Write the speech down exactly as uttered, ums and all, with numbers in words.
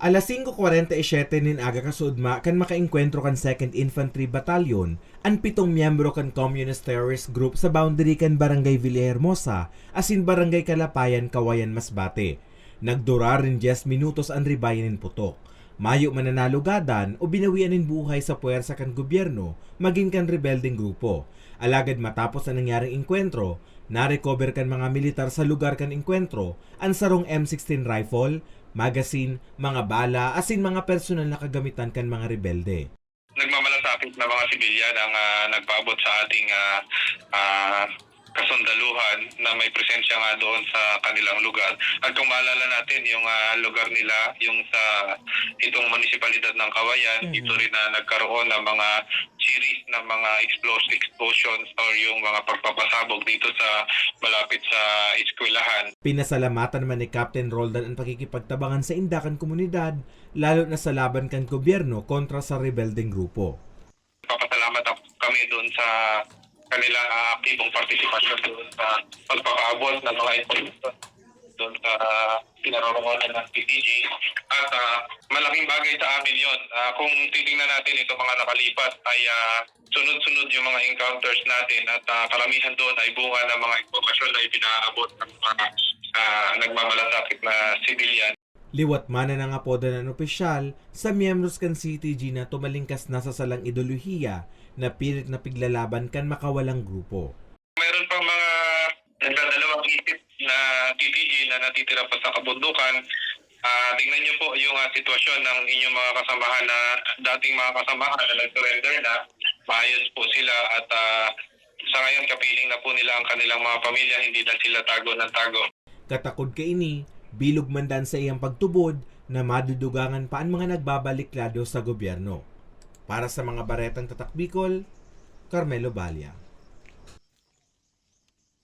Alas singko kwarenta y siyete nin aga kasuodma kan makaengkwentro kan Second Infantry Battalion an pitong miyembro kan Communist Terrorist Group sa boundary kan Barangay Villahermosa asin Barangay Kalapayan, Cauayan, Masbate. Nagdurar nin dyes minutos an ribayan nin putok. Mayo man na nalugadan o binawian nin buhay sa puwersa kan gobyerno magin kan rebeldeng grupo. Alagad matapos an nangyaring engkwentro, na-recover kan mga militar sa lugar kan engkwentro an sarong M sixteen rifle, magazine, mga bala, asin mga personal na kagamitan kan mga rebelde. Nagmamalasakit na mga sibilyan ang, ah, nagpaabot sa ating, ah, ah, kasundaluhan na may presensya nga doon sa kanilang lugar. At kung maalala natin, yung, ah, lugar nila, yung sa itong munisipalidad ng Cauayan, Mhm. ito rin na nagkaroon ng mga series ng mga explos-, explosions or yung mga pagpapasabog dito sa malapit sa eskwelahan. Pinasalamatan naman ni Captain Roldan an pakikipagtabangan sa inda kan komunidad, lalo na sa laban kan gobyerno kontra sa rebeldeng grupo. Papasalamat ako, kami doon sa kanilang, ah, aktibong partisipasyon doon sa pagpapaabot ng mga impormasyon doon sa kinaroroonan ng P T G. At, ah, malaking bagay sa amin yon. Ah, kung titingnan natin itong mga nakalipas ay, ah, sunod-sunod yung mga encounters natin at, ah, karamihan doon ay bunga ng mga impormasyon na ipinaabot ng mga, ah, nagmamalasakit na sibilyan. Liwat man na nangapodan an opisyal sa miyembros kan C T G na tumalingkas na sa salang ideolohiya na pilit na piglalaban kan makawalang grupo. Mayroon pang mga nagdadalawang isip na T T G na natitira pa sa kabundukan. Ah, tingnan niyo po yung, ah, sitwasyon ng inyong mga kasamahan na, dating mga kasamahan na nag-surrender na. Maayos po sila at, ah, sa ngayon kapiling na po nila ang kanilang mga pamilya, hindi na sila tago ng tago. Katakod kaini, bilog man daa an saiyang pagtubod na madudugangan pa an mga nagbabaliklado sa gobyerno. Para sa mga Baretang Tatak Bicol, Carmelo Balla.